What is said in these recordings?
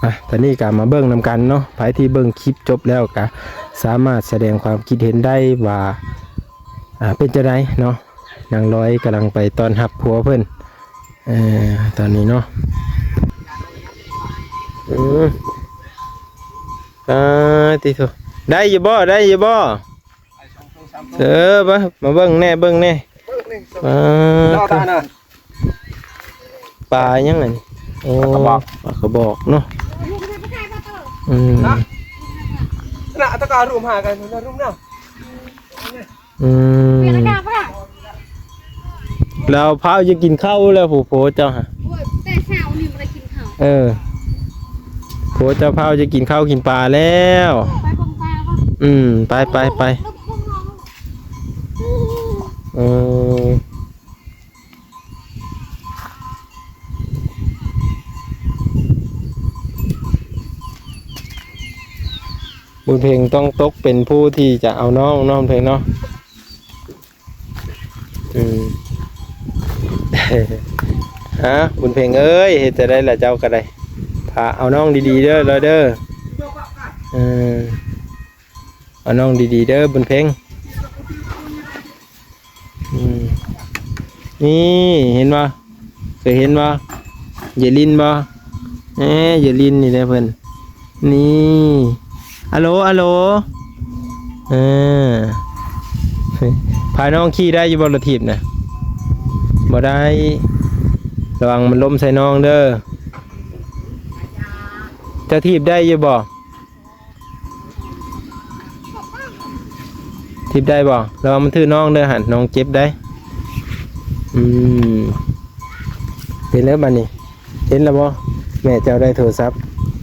ອ່ະ ຕອນນີ້ກໍມາເບິ່ງນຳກັນເນາະ ໃຜທີ່ເບິ່ງຄລິບຈົບແລ້ວກໍສາມາດສະແດງຄວາມຄິດເຫັນໄດ້ວ່າ ອ່າ ເປັນຈັ່ງໃດເນາະ. ນາງລອຍກຳລັງໄປຕ້ອນຮັບຜົວເພິ່ນ ເອີ ຕອນນີ້ເນາະ. ອືມ ອ່າ ຕິໂທ ໄດ້ຢູ່ບໍ່ ໄດ້ຢູ່ບໍ່? ເອີ ມາ ມາເບິ່ງແດ່ ເບິ່ງແດ່. ປາ ປາຫຍັງອັນນີ້? ໂອ້ ປາກະບອກ ປາກະບອກເນາະ. ອືມ ນະ ຕະກາ ຮຸມຫາກັນ ລຸມນະ. ອືມ ລາວພາວຈະກິນເຂົ້າແລ້ວ ຜູ້ຜົວເຈົ້າຫະ. ໂອ້ຍ ແຕ່ເຊົ້ານີ້ບໍ່ໄດ້ກິນເຂົ້າ. ເອີ ຜົວເຈົ້າພາວຈະກິນເຂົ້າກິນປາແລ້ວ. ໄປເບິ່ງປາບໍ່? ອືມ ໄປ ໄປ ໄປ. ເອີ ບຸນເພັງຕ້ອງຕົກເປັນຜູ້ທີ່ຈະເອົານ້ອງ ນ້ອງເພັງເນາະ. ອືມ ຮະ ບຸນເພັງເອີຍ ເຮັດຈັ່ງໃດລະເຈົ້າກໍໄດ້ ພາເອົານ້ອງດີໆເດີ ລອຍເດີ. ເອີ ເອົານ້ອງດີໆເດີບຸນເພັງ. ອືມ ນີ້ເຫັນບໍ່? ເຄີຍເຫັນບໍ່? ເຢລິນບໍ່? ແໝ ເຢລິນນີ້ແຫຼະເພິ່ນ ນີ້ ອາໂຫຼ ອາໂຫຼ. ເອີ ພານ້ອງຂີ່ໄດ້ຢູ່ບໍ່ ລົດຖີບນະ? ບໍ່ໄດ້ ລະວັງມັນລົ້ມໃສ່ນ້ອງເດີ. ເຈົ້າຖີບໄດ້ຢູ່ບໍ່? ຖີບໄດ້ບໍ່? ລະວັງມັນຖືນ້ອງເດີຫັ້ນ ນ້ອງເຈັບໄດ໋. ອືມ ເຫັນແລ້ວບັດນີ້ ເຫັນແລ້ວບໍ່? ແມ່ເຈົ້າໄດ້ໂທລະສັບ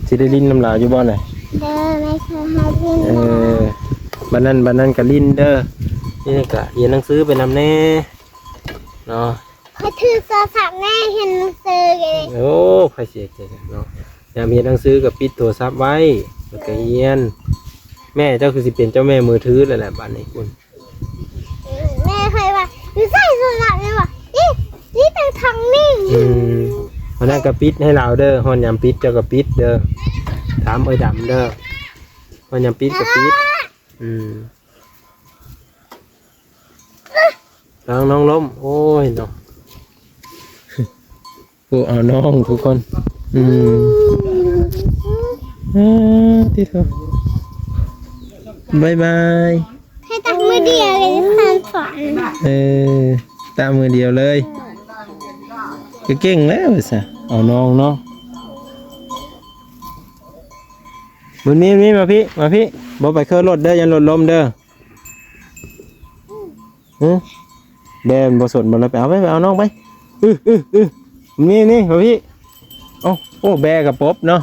ຊິໄດ້ຫຼິ້ນນຳລາວຢູ່ບໍ່ນະ? ເດີ ແມ່ເຄີຍໃຫ້ຫຼິ້ນ. ເອີ ບັດນັ້ນ ບັດນັ້ນກໍຫຼິ້ນເດີ. ນີ້ກໍຮຽນໜັງສືໄປນຳແດ່ເນາະ. ຂ້ອຍຖືໂທລະສັບແນ່ ຮຽນໜັງສືເດ. ໂອ້ ໃຜຊິເຮັດເນາະ ຍາມຮຽນໜັງສືກໍປິດໂທລະສັບໄວ້ ແລ້ວກໍຮຽນ. ແມ່ເຈົ້າຄືຊິເປັນເຈົ້າແມ່ມືຖືແລ້ວແຫຼະບັດນີ້ພຸ້ນ. ແມ່ຂ້ອຍວ່າ ຢູ່ໃສໂທລະສັບນີ້ຫວາ? ນີ້ ນີ້ໄປທາງນີ້. ອືມ ອັນນັ້ນກໍປິດໃຫ້ລາວເດີ ຮອດຍາມປິດເຈົ້າກໍປິດເດີ ຖາມເອື້ອຍດຳເດີ ຮອດຍາມປິດກໍປິດ. ອືມ ລະວັງນ້ອງລົ້ມ ໂອ້ຍເນາະ. ຜູ້ເອົານ້ອງທຸກຄົນ. ອືມ ເອີ ຕິໂທ ບາຍບາຍ. ໃຫ້ຕັກມື້ດຽວເລີຍ ຄັນຝັນ. ເອີ ຕັກມື້ດຽວເລີຍ ກໍເກັ່ງແລ້ວຊະ ເອົານ້ອງເນາະ. ບຸນມີ ບຸນມີ ມາພີ້ ມາພີ້ ບໍ່ໄປເຄີລົດເດີ ຢ້ານລົດລົ້ມເດີ. ຫື ແບມັນບໍ່ສົນບໍ່ລະ ໄປເອົາໄປ ໄປເອົານ້ອງໄປ. ອື ອື ອື ນີ້ ນີ້ ມາພີ້. ເອົ້າ ໂອ້ ແບກະປົບເນາະ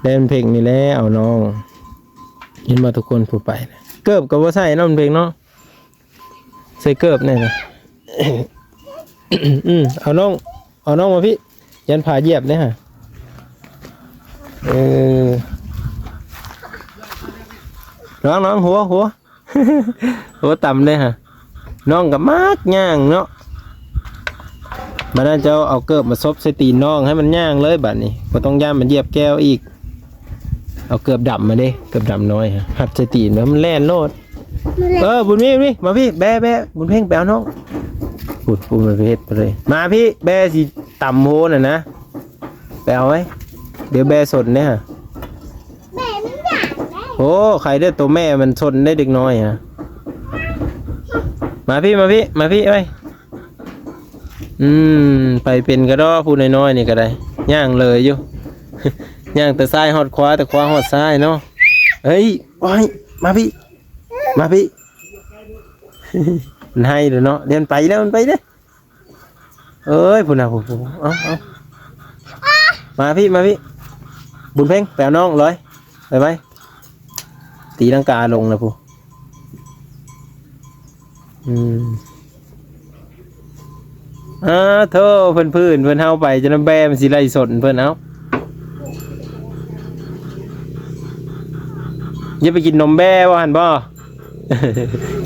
ແບມັນເພັງນີ້ແຫຼະ ເອົານ້ອງ. ເຫັນບໍ່ທຸກຄົນ ຜູ້ໄປ ເກີບກໍບໍ່ໃສ່ເນາະ ມັນເພັງເນາະ. ໃສ່ເກີບແດ່ນະ. ອືມ ເອົານ້ອງ ເອົານ້ອງມາພີ້ ຢ້ານຜາຢຽບເດ້ຫະ. ເອີ ລະວັງ ລະວັງຫົວ ຫົວ ຫົວຕຳເດ້ຫະ. ນ້ອງກໍມັກຍ່າງເນາະ. ບາດນັ້ນເຈົ້າເອົາເກີບມາສົບໃສ່ຕີນນ້ອງ ໃຫ້ມັນຍ່າງເລີຍບາດນີ້ ບໍ່ຕ້ອງຢ້ານມັນຢຽບແກ້ວອີກ. ເອົາເກີບດຳມາເດ້ ເກີບດຳນ້ອຍ ຮັດໃສ່ຕີນແລ້ວມັນແລ່ນໂລດ. ເອີ ບຸນມີ ບຸນມີ ມາພີ້ ແບ ແບ ບຸນເພັງໄປເອົານ້ອງ. ພຸ້ນ ພຸ້ນ ມັນໄປເຮັດໄປເລີຍ. ມາພີ້ ແບຊິຕຳໂຫນະນະ ໄປເອົາໄວ້ ດຽວແບສົນເດ້ຫະ. ແບມັນໃຫຍ່ໄດ໋. ໂອ້ ໃຄເດີ ໂຕແມ່ມັນສົນໄດ໋ ເດັກນ້ອຍຫະ. ມາພີ້ ມາພີ້ ມາພີ້ເອີຍ. ອືມ ໄປເປັນກະດໍ້ ຜູ້ນ້ອຍໆນີ້ກໍໄດ້ ຍ່າງເລີຍຢູ່ ຍ່າງແຕ່ຊ້າຍຮອດຂວາ ແຕ່ຂວາຮອດຊ້າຍເນາະ. ເອີຍ ໂອ້ຍ ມາພີ້ ມາພີ້ ມັນໄຫ້ແລ້ວເນາະ ດຽວມັນໄປແລ້ວ ມັນໄປເດ້. ເອີຍ ພຸ້ນນະ ພຸ້ນ ພຸ້ນ ເອົາ ເອົາ ມາພີ້ ມາພີ້ ບຸນເພັງ ໄປເອົານ້ອງລອຍ ໄປໄວ ຕີລັງກາລົງແລ້ວພຸ້ນ. ອືມ ອ້າໂທ້ ເພິ່ນພື້ນເພິ່ນເຮົາໄປ ຈົນແບມັນຊິໄລ່ຊົນເພິ່ນ. ເອົາ ຢ່າໄປກິນນົມແບບໍ່ຫັ້ນບໍ່?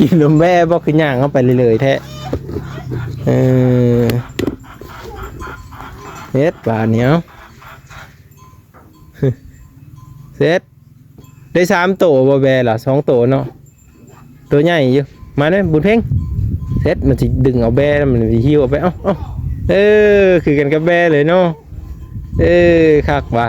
ກິນນົມແບບໍ່? ຄືຍ່າງເຮົາໄປເລື້ອຍໆແທ້. ເອີ ເອີ ເຮັດບາດນີ້ ເອົາ ເສັດ ໄດ້ສາມໂຕບໍ່ແບລະ ສອງໂຕເນາະ ໂຕໃຫຍ່ຢູ່ ມາເດີ້ບຸນເພັງ ເສັດ ມັນຊິດຶງເອົາແບ ມັນຊິຫິ້ວເອົາໄປ ເອົາ ເອົາ ເອີ ຄືກັນກັບແບເລີຍເນາະ ເອີ ຄັກວ່າ.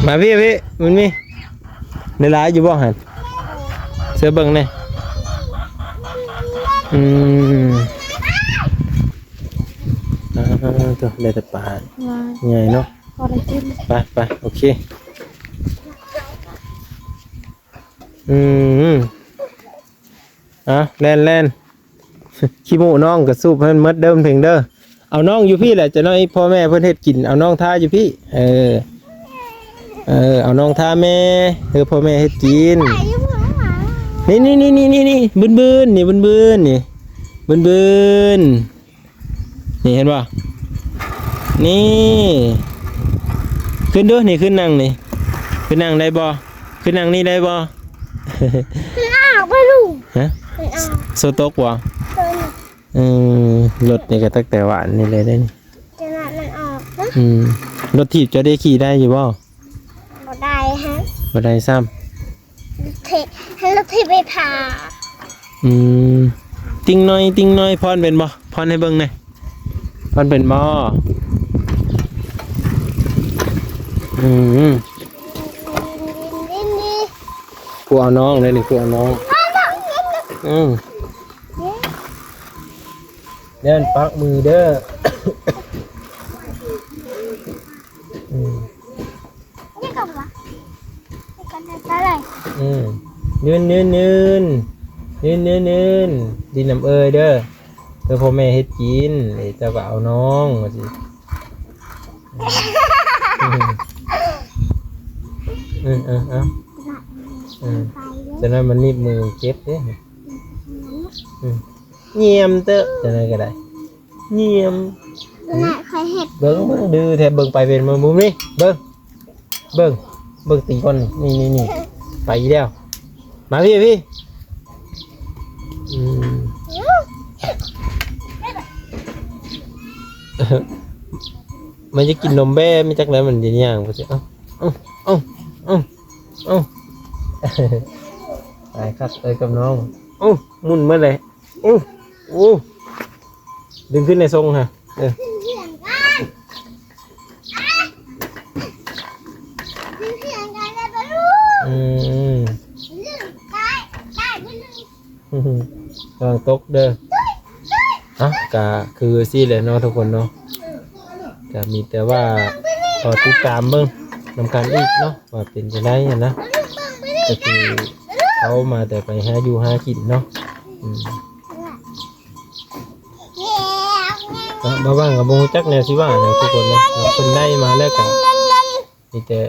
ມາພີ່ ພີ່ ມັນມີຫຼາຍໆຢູ່ບໍ່ຫັ້ນ ເຊື່ອເບິ່ງແດ່ ອືມ ອ່າ ໂຕ ໄດ້ແຕ່ປາ ຫຼາຍ ໃຫຍ່ເນາະ ພໍໄດ້ກິນ ໄປ ໄປ ໂອເຄ ອືມ ອ່ະ ແລ່ນໆ ຂີ້ມູກນ້ອງກະສູບໃຫ້ມັນໝົດເດີ ເພັງເດີ ເອົານ້ອງຢູ່ພີ້ແຫຼະ ຈັກໜ້ອຍພໍ່ແມ່ເພິ່ນເຮັດກິນ ເອົານ້ອງທ່າຢູ່ພີ້ ເອີ ເອີ ເອົານ້ອງທ່າແມ່ ເອີ ພໍ່ແມ່ເຮັດກິນ ນີ້ໆໆໆໆ ບຶນໆ ນີ້ບຶນໆ ນີ້ ບຶນໆ. ນີ້ເຫັນບໍ່? ນີ້ ຂຶ້ນດູ ນີ້ຂຶ້ນນັ່ງນີ້ ຂຶ້ນນັ່ງໄດ້ບໍ່? ຂຶ້ນນັ່ງນີ້ໄດ້ບໍ່? ມັນອອກບໍ່ລຸງ? ຮະ? ມັນອອກ ໂຊຕົກບໍ່? ໂຊຕົກ ເອີ ລົດນີ້ກໍຕັ້ງແຕ່ວານນີ້ເລີຍເດ້ນີ້ ຈະນັ້ນມັນອອກນະ ອືມ ລົດຖີບເຈົ້າໄດ້ຂີ່ໄດ້ຢູ່ບໍ່? ບໍ່ໄດ້ຮະ ບໍ່ໄດ້ຊ້ຳ ເທ ໃຫ້ລົດຖີບໄປຜ່າ ອືມ ຕິ່ງໜ້ອຍ ຕິ່ງໜ້ອຍ ພອນເປັນບໍ່? ພອນໃຫ້ເບິ່ງແດ່ ພອນເປັນບໍ່? ອືມ ຜູ້ເອົານ້ອງເດ້ນີ້ ຜູ້ເອົານ້ອງ ອືມ ແລ້ວປັກມືເດີ ອືມ ນີ້ກໍວ່າ ນີ້ກໍໄດ້ເທົ່າໃດ? ອືມ ຍືນ ຍືນ ຍືນ ຍືນ ຍືນ ຍືນ ດິນນຳເອື້ອຍເດີ ເພື່ອພໍ່ແມ່ເຮັດກິນ ເຈົ້າກໍເອົານ້ອງວ່າຊີ້ ອືມ ເອີ ເອີ ເອີ ເອີ ຈະນັ້ນມັນໜີບມືເຈັບເດ້ ອືມ ອືມ ຢ້ຽມເຕີ ຈັ່ງໃດກໍໄດ້ ຢ້ຽມ ຂະໜາດຂ້ອຍເຮັດ ເບິ່ງ ເບິ່ງ ດື້ແທ້ ເບິ່ງໄປເປັນບໍ່ ບໍ່ມີ ເບິ່ງ ເບິ່ງ ເບິ່ງຕີກ່ອນ ນີ້ ນີ້ ນີ້ ໄປອີກແລ້ວ ມາພີ້ ພີ້ ອືມ ມັນຈະກິນນົມແບ້ ມັນຈັກແລ້ວ ມັນຈະຍ່າງໄປຊິ ເອົ້າ ເອົ້າ ເອົ້າ ເອົ້າ ເອົ້າ ຕາຍຄັກເອີຍກັບນ້ອງ ເອົ້າ ໝຸ່ນໝົດເລີຍ ໂອ້ ໂອ້ ດຶງຂຶ້ນໃນຊົງຫະ ເອີ ອືມ ລະວັງຕົກເດີ ເອົ້າ ກະຄືຊີ້ແຫຼະເນາະທຸກຄົນເນາະ ກະມີແຕ່ວ່າລໍຕິດຕາມເບິ່ງນຳກັນອີກເນາະ ວ່າເປັນຈັ່ງໃດຫັ້ນນະ ກໍຄືເຂົາມາແຕ່ໄປຫາຢູ່ຫາກິນເນາະ ອືມ ເນາະ ບ່າວຫວ່າງກໍບໍ່ຮູ້ຈັກແນວຊິວ່າຫຍັງທຸກຄົນເນາະ ເນາະ ເພິ່ນໄດ້ມາແລ້ວກໍມີແຕ່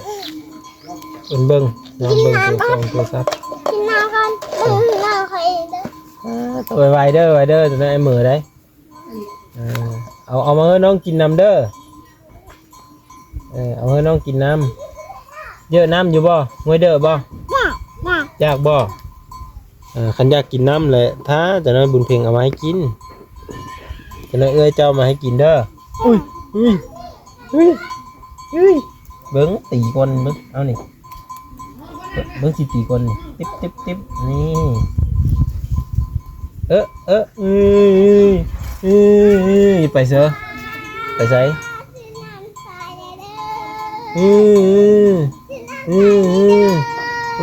ເພິ່ນເບິ່ງ ນອນເບິ່ງໂທລະສັບ ກິນນ້ຳກ່ອນ ເບິ່ງນ້ຳຂ້ອຍເດີ ເອີ ໄວໆເດີ ໄວເດີ ຕົວນັ້ນໄອ້ເໝີໄດ ເອີ ເອົາ ເອົາມາໃຫ້ນ້ອງກິນນຳເດີ ເອີ ເອົາໃຫ້ນ້ອງກິນນ້ຳ ເຢີະນ້ຳຢູ່ບໍ່? ງວຍເດີ້ບໍ່? ຢາກ ຢາກ ຢາກບໍ່? ເອີ ຄັນຢາກກິນນ້ຳແຫຼະ ຖ້າຈັກໜ້ອຍບຸນເພັງເອົາມາໃຫ້ກິນ ຈັກໜ້ອຍເອື້ອຍເຈົ້າເອົາມາໃຫ້ກິນເດີ ອຸ້ຍ ອຸ້ຍ ອຸ້ຍ ອຸ້ຍ ເບິ່ງຕີກ່ອນ ເບິ່ງ ເອົານີ້ ເບິ່ງຊິຕີກ່ອນນີ້ ຕິບ ຕິບ ຕິບ ນີ້ ເອີ ເອີ ອື ອື ອື ອື ໄປເຊີ ໄປໃສ? ອື ອື ອື ໄປ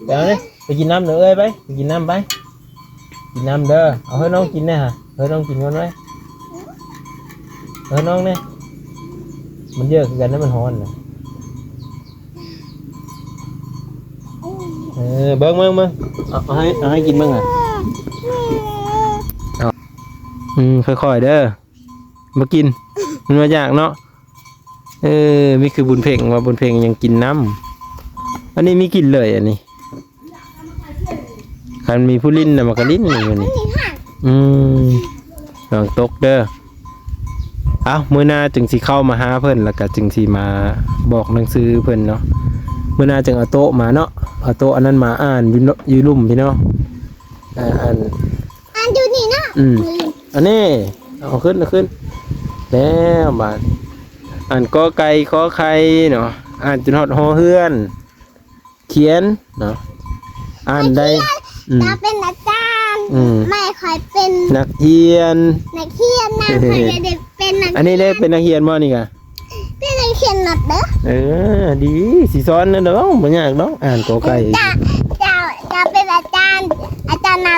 ເອົາເດ້ ໄປກິນນ້ຳເດີເອື້ອຍ ໄປ ໄປກິນນ້ຳໄປ ກິນນ້ຳເດີ ເອົາໃຫ້ນ້ອງກິນແດ່ຫະ ໃຫ້ນ້ອງກິນກ່ອນໄວ້ ໃຫ້ນ້ອງແດ່ ມັນເຢີະຄືກັນນະ ມັນຮ້ອນນະ ເອີ ເບິ່ງ ເບິ່ງ ເບິ່ງ ເອົາ ເອົາໃຫ້ ເອົາໃຫ້ກິນເບິ່ງຫະ ເອົາ ອືມ ຄ່ອຍໆເດີ ບໍ່ກິນ ມັນວ່າຢາກເນາະ ເອີ ມີຄືບຸນເພັງວ່າ ບຸນເພັງຍັງກິນນ້ຳ ອັນນີ້ມີກິນເລີຍ ອັນນີ້ ຄັນມີຜູ້ຫຼິ້ນນະ ມັນກໍຫຼິ້ນຢູ່ນີ້ ອືມ ລະວັງຕົກເດີ ເອົ້າ ມື້ໜ້າຈຶ່ງຊິເຂົ້າມາຫາເພິ່ນ ແລ້ວກໍຈຶ່ງຊິມາບອກໜັງສືເພິ່ນເນາະ. ມື້ໜ້າຈຶ່ງເອົາໂຕະມາເນາະ ເອົາໂຕະອັນນັ້ນມາອ່ານຢູ່ເນາະ ຢູ່ລຸ່ມພີ້ເນາະ. ອ່າ ອ່ານ ອ່ານຢູ່ນີ້ເນາະ. ອືມ ອັນນີ້ ເອົາຂຶ້ນ ເອົາຂຶ້ນ ແລ້ວບາດ ອ່ານ ກ ໄກ່ ຂໍໄຂ່ ເນາະ ອ່ານຈົນຮອດ ຮ ເຮືອນ ຂຽນເນາະ ອ່ານໄດ້. ອືມ ຕາເປັນອາຈານ ອືມ ແມ່ຂ້ອຍເປັນນັກຮຽນ ນັກຮຽນນະ. ຂ້ອຍຢາກໄດ້ເປັນນັກຮຽນ. ອັນນີ້ເດ້ເປັນນັກຮຽນບໍ່ນີ້ກະ? ເປັນນັກຮຽນນັບເດີ. ເອີ ດີ ຊິສອນແນວໃດ ບໍ່ຍາກດອກ ອ່ານ ກ ໄກ່. ເຈົ້າ ເຈົ້າ ເຈົ້າເປັນອາຈານ ອາຈານນະ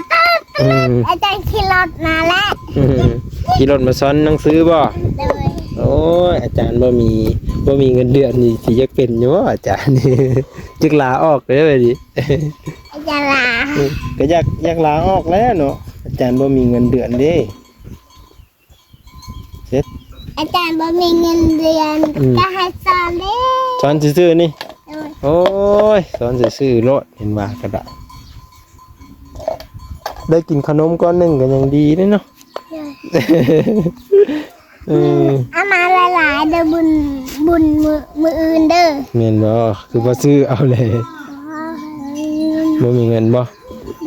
ອືມ ອາຈານຂີ່ລົດມາແລ້ວ. ອືມ ຂີ່ລົດມາສອນໜັງສືບໍ່? ໂດຍ. ໂອ້ຍ ອາຈານບໍ່ມີ ບໍ່ມີເງິນເດືອນນີ້ ຊິຢາກເປັນຢູ່ບໍ່ອາຈານ? ຢາກລາອອກເດ້ບາດນີ້. ຢາກລາ ກໍຢາກ ຢາກລາອອກແລ້ວເນາະ ອາຈານບໍ່ມີເງິນເດືອນເດ້. ເຮັດ ອາຈານບໍ່ມີເງິນເດືອນ ອືມ ກໍໃຫ້ສອນເດ້ ສອນຊື່ໆນີ້. ໂດຍ. ໂອ້ຍ ສອນຊື່ໆໂລດ ເຫັນວ່າກໍໄດ້ ໄດ້ກິນຂະໜົມກ້ອນໜຶ່ງກໍຍັງດີເດ້ເນາະ. ໂດຍ. ເອີ ເອົາມາຫຼາຍໆເດີ ບຸນ ບຸນມື້ ມື້ອື່ນເດີ. ແມ່ນບໍ່? ຄືບໍ່ຊື້ເອົາແຫຼະ. ອໍ ບໍ່ມີເງິນບໍ່?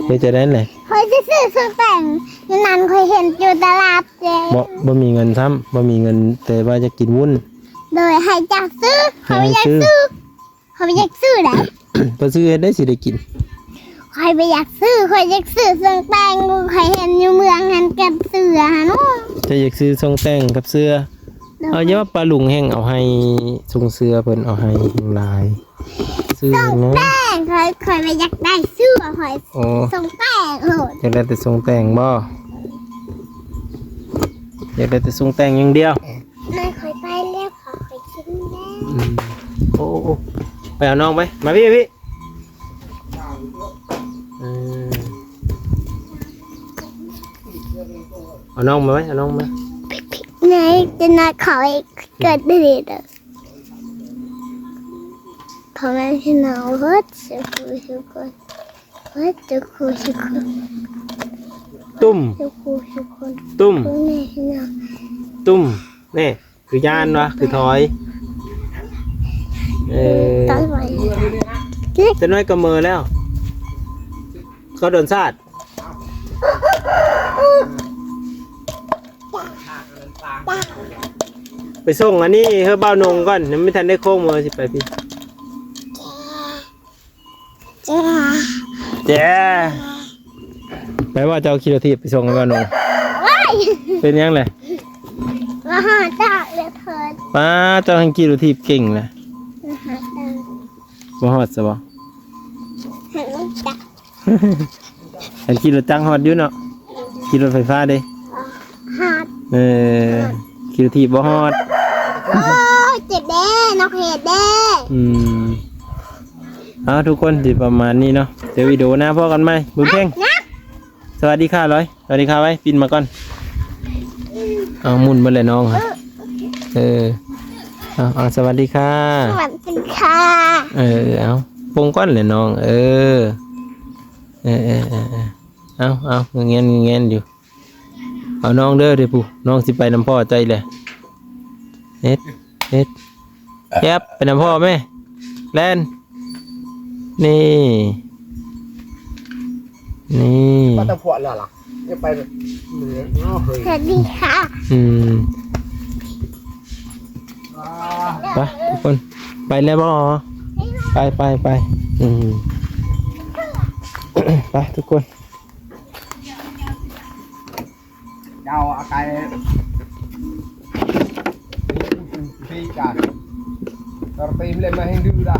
ເຮັດຈັ່ງໃດແຫຼະ? ຂ້ອຍຊິຊື້ເຄື່ອງແຕ່ງ ຢູ່ນັ້ນຂ້ອຍເຫັນຢູ່ຕະຫຼາດເດ້. ບໍ່ ບໍ່ມີເງິນຊ້ຳ ບໍ່ມີເງິນ ແຕ່ວ່າຢາກກິນວຸ້ນ. ໂດຍ ໃຫ້ຈັກຊື້ ຂ້ອຍຢາກຊື້. ຂ້ອຍບໍ່ຢາກຊື້ໃດ. ບໍ່ຊື້ເຮັດໃດຊິໄດ້ກິນ? ຂ້ອຍບໍ່ຢາກຊື້ ຂ້ອຍຢາກຊື້ເຄື່ອງແຕ່ງ ຂ້ອຍເຫັນຢູ່ເມືອງຫັ້ນກັບເສື້ອຫັ້ນ. ເຈົ້າຢາກຊື້ເຄື່ອງແຕ່ງກັບເສື້ອ? ໂດຍ. ເອົາ ຢ່າວ່າປ້າລຸງແຮ່ງເອົາໃຫ້ ຊົງເສື້ອເພິ່ນເອົາໃຫ້ແຮ່ງຫຼາຍ. ເຄື່ອງແຕ່ງ ຂ້ອຍ ຂ້ອຍບໍ່ຢາກໄດ້ເສື້ອ ຂ້ອຍ ໂອ້ ເຄື່ອງແຕ່ງໂລດ. ຢາກໄດ້ແຕ່ເຄື່ອງແຕ່ງບໍ່? ຢາກໄດ້ແຕ່ເຄື່ອງແຕ່ງຢ່າງດຽວ. ແມ່ຂ້ອຍໄປແລ້ວ ຂ້ອຍກິນແລ້ວ. ອືມ ໂອ້ ໂອ້ ໄປເອົານ້ອງໄປ ມາພີ່ ພີ່ ເອີ ເອົານ້ອງມາໄວ້ ເອົານ້ອງມາ. ໃນຈະນອນເຂົາເກີດເດດ ພໍ່ແມ່ພີ່ນ້ອງເບິດສູ່ຜູ້ສູ່ຄົນ ເບິດສູ່ຜູ້ສູ່ຄົນ ຕຸ້ມ ສູ່ຜູ້ສູ່ຄົນ ຕຸ້ມ ພໍ່ແມ່ພີ່ນ້ອງ ຕຸ້ມ ນີ້ ຄືຢ້ານວະ ຄືຖອຍ ເອີ ຕອນໄວ ເລັກ ຈັກໜ້ອຍກໍເມີແລ້ວ ເຂົ້າດອນຊາດ ໄປສົ່ງອັນນີ້ໃຫ້ບ່າວນົງກ່ອນ ຍັງບໍ່ທັນໄດ້ໂຄ້ງ ເມີ ຊິໄປພີ້ ແຈ ແຈ ໄປວ່າເຈົ້າຂີ່ລົດຖີບໄປສົ່ງໃຫ້ບ່າວນົງ. ໂອ້ຍ ເປັນຫຍັງແຫຼະ? ບໍ່ຮອດດອກເລີຍເພິ່ນ. ປ້າ ເຈົ້າແຮ່ງຂີ່ລົດຖີບເກັ່ງແຫຼະ. ບໍ່ຮອດດອກ ບໍ່ຮອດຊະບໍ່? ຮອດດອກ ອັນຂີ່ລົດຈັກຮອດຢູ່ເນາະ ຂີ່ລົດໄຟຟ້າເດ້ ຮອດ ເອີ ຮອດ ຂີ່ລົດຖີບບໍ່ຮອດ. ໂອ້ຍ ເຈັບເດ້ ນ້ອງເຮັດເດ້. ອືມ ເອົາ ທຸກຄົນ ຊິປະມານນີ້ເນາະ ເຈີວິດີໂອໜ້າພໍ້ກັນໃໝ່ ບຸນເພັງ ສະຫວັດດີຄ່ະ ລອຍ ສະຫວັດດີຄ່ະໄວ້ ປິ່ນມາກ່ອນ ເອົາ ໝຸນເບິດແລ້ວນ້ອງ ເອີ ເອົາ ເອົາ ສະຫວັດດີຄ່ະ ສະຫວັດດີຄ່ະ ເອີ ເອົາ ປົງກ່ອນແຫຼະນ້ອງ ເອີ ເອີ ເອີ ເອີ ເອີ ເອົາ ເອົາ ງຽນ ງຽນຢູ່ ເອົານ້ອງເດີ ເດີຜູ້ ນ້ອງຊິໄປນຳພໍ່ເຈົ້າອີກແຫຼະ ເຮັດ ເຮັດ ແອບ ໄປນຳພໍ່ແມ່ ແລ່ນ ນີ້ ນີ້ ໄປແຕ່ພວກແລ້ວລະ ຢ່າໄປເໜືອເນາະເຮີຍ ສະຫວັດດີຄ່ະ ອືມ ໄປທຸກຄົນ ໄປແລ້ວບໍ່? ໄປ ໄປ ໄປ ອືມ ໄປທຸກຄົນ ເຈົ້າອາໄກ ເປັນການ ຕອນໄປເຫຼັ້ນມາແຮ່ງດື້ດາ